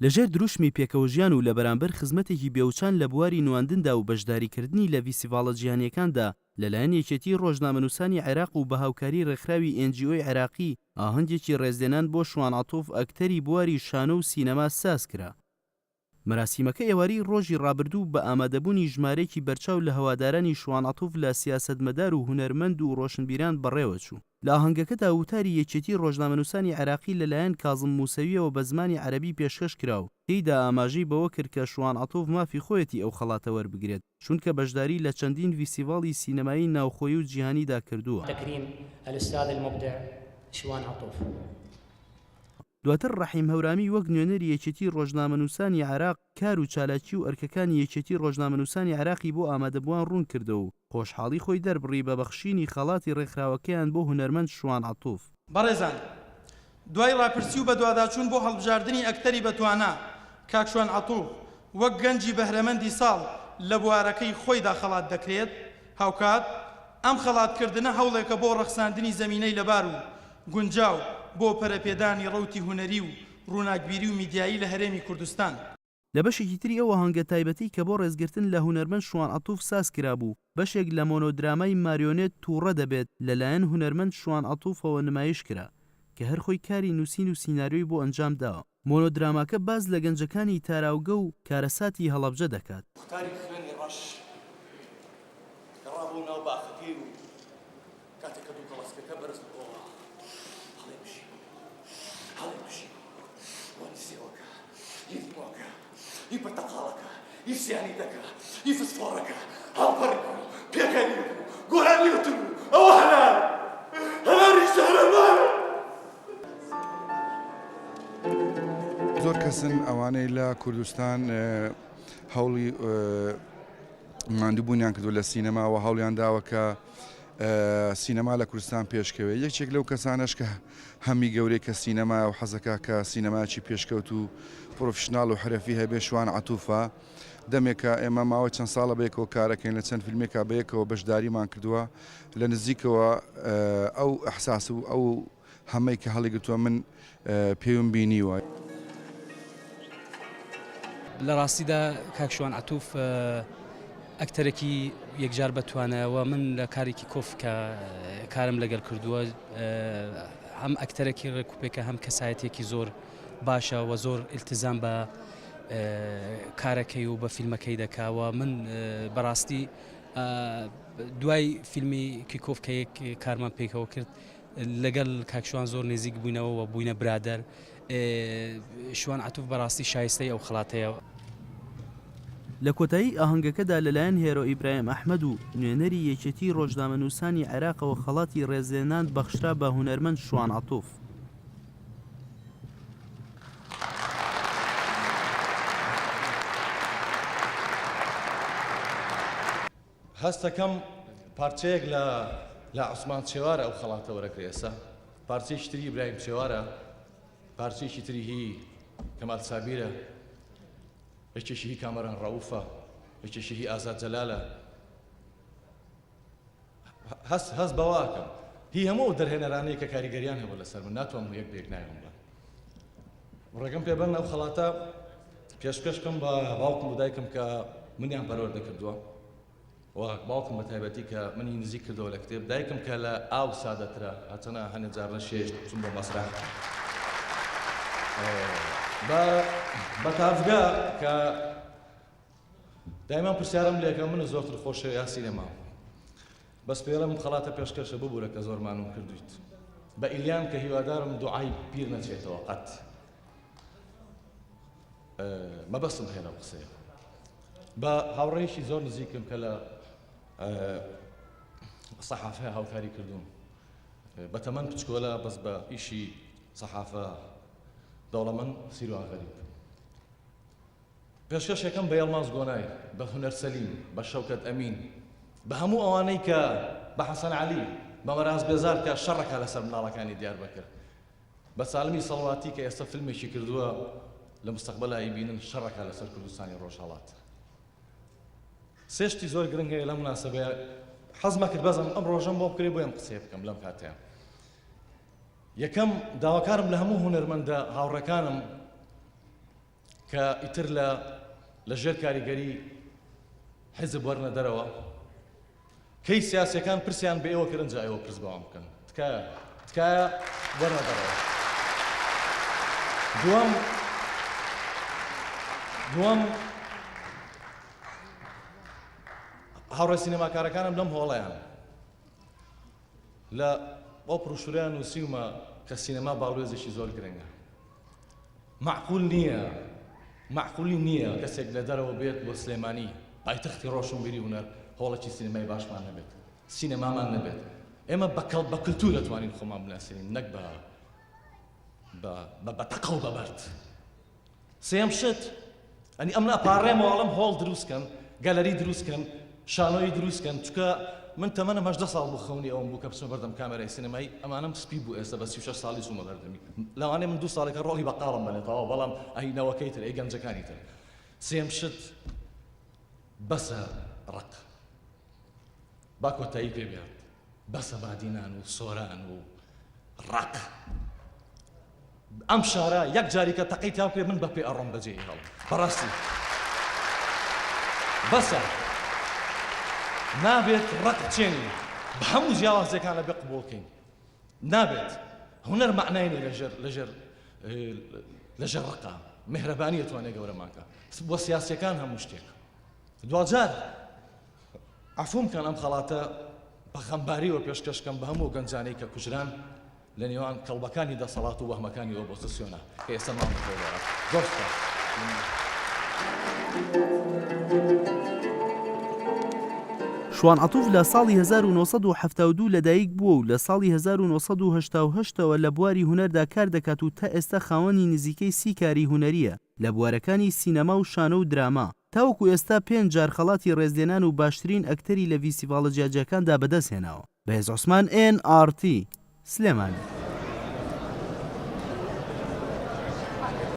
لە ژێر دروشمی پێکەوەژیان و لە بەرامبەر خزمەتێکی بێوچان لە بواری نواندندا و بەشداریکردنی لە ڤیستیڤاڵە جیهانییەکاندا لەلایەن یەکێتیی ڕۆژنامەنووسانی عێراق و بە هاوکاری ڕێکخراوی NGO ی عێراقی ئاهەنگێکی ڕێزلێنان بۆ شوان عەتوف ئەکتەری بواری شانۆ و سینەما سازکرا. مەراسیمەکە ئێوارەی ڕۆژی ڕابردوو بە ئامادەبوونی ژمارەیەکی بەرچاو لە هەوادارانی شوان عەتوف لە سیاسەتمەدار و هونەرمەند و ڕۆشنبیران بەڕێوەچوو. لە ئاهەنگەکەدا وتاری یەکێتی ڕۆژنامەنووسانی عێراقی لەلایەن کازم موسەوییەوە بە زمانی عەرەبی پێشکەش کرا و تێیدا ئاماژەی بەوە کرد کە شوان عەتوف مافی خۆیەتی ئەو خەڵاتە وەربگرێت چونکە بەشداری لە چەندین ڤیستیڤاڵی سینەمایی ناوخۆیی و جیهانیدا کردووە. تكريم الاستاذ المبدع شوان عطوف. دواتر ڕەحیم هەورامی وەک نوێنەری یەکێتی ڕۆژنامەنووسانی عێراق کار و چالاکی و ئەرکەکانی یەکێتی ڕۆژنامەنووسانی عێراقی بۆ ئامادەبووان ڕوونکردەوە و خۆشحاڵی خۆی دەربڕی بە بەخشینی خەڵاتی ڕێکخراوەکەیان بۆ هونەرمەند شوان عەتوف. بەڕێزان دوای ڕاپرسی و بەدواداچوون بۆ هەڵبژاردنی ئەکتەری بەتوانا کاک شوان عەتوف وەک گەنجی بەهرەمەندی ساڵ لە بوارەکەی خۆیدا خەڵات دەکرێت، هاوکات ئەم خەڵاتکردنە هەوڵێکە بۆ ڕەخساندنی زەمینەی لەبار و گونجاو بۆ پەرەپێدانی ڕەوتی هونەری و ڕووناکبیری و میدیایی لە هەرێمی کوردستان. لە بەشێکی تری ئەو ئاهەنگە تایبەتەی کە بۆ ڕێزگرتن لە هونەرمەند شوان عەتوف ساز کرابوو، بەشێک لە مۆنۆدرامای ماریۆنێت تووڕە دەبێت لە لایەن هونەرمەند شوان عەتوفەوە نمایش کرا، کە هەر خۆی کاری نووسین و سیناریۆی بۆ ئەنجام داوە. مۆنۆدراماکە باس لە گەنجەکانی تاراوگە و کارەساتی هەڵەبجە دەکات. موختاری خوێنی ڕەش گەڕا بۆ ناو باخەکەی و کاتێک کە دووکەڵەسکەکە بەرز بووەوە، هەڵی مژی بوو، هەڵی مژی بوو، بۆنی سێوەکە، هی لیمۆکە، هی پرتەقاڵەکە، هی سیانیدەکە، هی فسفۆڕەکە، هەڵپەڕی بوو، پێکەنی بوو، گۆرانی وتبوو، ئەوە هەنارە، هەناری شەهرەبانە. زۆر کەسن ئەوانەی لە کوردستان هەوڵی ماندووبوونیان کردووە لە سینەما و هەوڵیان داوە کە سینەما لە کوردستان پێشکەوێت یەکێک لەو کەسانەش کە هەمی گەورەی کە سینەما و حەزەکە کە سینەماکی پێشکەوت و پرۆفشناڵ و حرەفی هەبێ شوان عەتوفە دەمێکە ئێمە ماوەی چەند ساڵە بەیەکەوە کارەکەین لە چەند فیلمێکا بەیەکەوە بەشداریمان کردووە لە نزیکەوە ئەو ئەحساس و ئەو هەمەی کە هەڵیگرتووە من پێوم بینیوە. لە ڕاستیدا کاک شوان عەتوف ئەکتەرێکی یەکجار بەتوانایە و من لە کارێکی کۆف کە کارم لەگەڵ کردووە هەم ئەکتەرێکی ڕێکوپێکە هەم کەسایەتێکی زۆر باشە و زۆر التزام بە کارەکەی و بە فیلمەکەی دەکا و من بەڕاستی دوای فیلمی کیکۆف کە یەک کارمان پێکەوە کرد لەگەڵ کاک شوان زۆر نزیک بووینەوە و بووینە برادەر. شوان عەتوف بەڕاستی شایستەی ئەو خەڵاتەیە. لە کۆتایی ئاهەنگەکەدا لەلایەن هێرۆ ئیبراهیم ئەحمەد و نوێنەری یەکێتیی ڕۆژنامەنووسانی عێراقەوە خەڵاتی ڕێزلێنان بەخشرا بە هونەرمەند شوان عەتوف. هەستەکەم پارچەیەک لە لە عوسمان چێوارە ئەو خەڵاتە وەرەگرێ ئێستا پارچەیەکی تری ئیبراهیم چێوارە پارچەیەکی تری هی کەمال سابیرە یەکێکی هی کامەران ڕەوفە یەکێکی هی ئازاد جەلالە هەست هەست بەواکەم هی هەموو ئەو دەرهێنەرانەی کە کاریگەریان هەبوو لەسەر من ناتوانم یەک بە یەک ناویان بڵێم ڕێگەم پێ بەن ئەو خەڵاتە پێشکەش بکەم بە باوکم و دایکم کە منیان پەروەردە کردووە و باوکم بە تایبەتی کە منی نزیک کردەوە لە کتێب دایکم کە لە ئاو سادەترە هەرچەنە هەنێ جار نەشێشت چون بۆ مەسرەح بە بە تاڤگە کە دایمان پرسیارم لێکە منە زۆرتر خۆشەوێ یا سینەما بەس پێڵم خەڵاتە پێشکەشە ببورە کە زۆر مانوم کردویت بە ئیلیان کە هیوادارم دوعای پیر نەچێتەوە قەت مەبەستم هەیە لەم قسەیە بە هاوڕێیەکی زۆر نزیکم کە لە سەحافە هاوکاری کردوم بە تەمەن پچکۆلە بەس بە ئیشی سەحافە دەوڵەمەند سیروان غەریب پێشکەشەکەم بە یەڵماز گۆنای، بە هونەر سەلیم، بە شەوکەت ئەمین، بە هەموو ئەوانەی کە بە حەسەن عەلی، بە مەراس بێزار کە شەڕەکە لەسەر مناڵەکانی دیاربەکر، بە سالمی سەڵواتی کە ئێستا فیلمێکی کردووە لە مستەقبەلا ئەیبینن شەڕەکە لەسەر کوردستانی ڕۆژهەڵات. سێ شتی زۆر گرنگ هەیە لەم مناسەبەیە حەزمە کرد بەس ئەم ڕۆژەم بۆ بکرێ بۆ ئەم قسەیە بکەم لەم کاتەیە. یەکەم داواکارم لە هەموو هونەرمەندە هاوڕێکانم. کە ئیتر لە لە ژێر کاریگەری حیزب وەرنە دەرەوە. کەی سیاسیەکان پرسیان بە ئێوە کرد ئنجا ئێوە پرس بەوان بکەن. تکایە تکایە وەرنە دەرەوە. دووەم دووەم هاوڕێ سینەماکارەکانم لەم هۆڵەیان لە ئەو پڕوشورەیان نووسیومە کە سینەما باڵوێزێکی زۆر گرنگە. مەعقول نییە مەعقولی نییە کەسێک لە دەرەوە بێت بۆ سلێمانی پایتەختی ڕۆشنبیری هونەر هۆڵێکی سینەمای باشمان نەبێت سینەمامان نەبێت ئێمە بە کەڵ بە کلتور دەتوانین خۆمان بناسێنین نەک بە بە بە تەقە و بە بەرد. سێیەم شت ئەنی ئەمن ئەپاڕێمەوە ئەڵێم هۆڵ دروست کەن گەلەری دروست کەن شانۆیی دروست کەن چونکە من تەمەنم 18 ساڵ بوو خەونی ئەوەم بوو کە بچمە بەردەم کامێرای سینەمایی ئەمانەم سپی بوو ئێستا بە 36 ساڵی چوومە بەردەمی لەوانەیە من دوو ساڵێکە ڕۆڵی بەقاڵم بەنێ تەواو بەڵام ئەی نەوەکەی تر ئەی گەنجەکانی تر سێیەم شت بەسە ڕق با کۆتایی پێ بێت بەسە بادینان و سۆران و ڕق ئەم شارە یەک جاریکە تەقەی تیا بکرێت من بە پێ ئەڕۆم بەجێی هێڵم بەڕاستی بەسە نابێت ڕق بچێنین بە هەموو جیاوازیەکان لەبێ قبوڵکەین نابێت هونەر معنای نیە لەژێر لەژێر لەژێر ڕقا مهرەبانی ئەتوانێت گەورەمانکە بۆ سیاسیەکان هەموو شتێک دواجار عەفوم کەن ئەم خەڵاتە بە خەمباریەوە پێشکەش کەم بە هەموو گەنجانەی کە کوژران لە نێوان کەڵبەکانی دەسەڵات و وەهمەکانی ئۆپۆزسیۆنا کە ئێستا ماونەتەوە لێرە. زۆر سوپاس. شوان عەتوف لە ساڵی 1972 لەدایک بووە و لە ساڵی 1988 ەوە لە بواری هونەردا کار دەکات و تا ئێستا خاوەنی نزیکەی سی کاری هونەرییە لە بوارەکانی سینەما و شانۆ و دراما. تاوەکو ئێستا پێنج جار خەڵاتی ڕێزلێنان و باشترین ئەکتەری لە ڤیستیڤاڵە جیاجیاکاندا بەدەستهێناوە. بەهێز عوسمان ئێن ئاڕ تی، سلێمانی.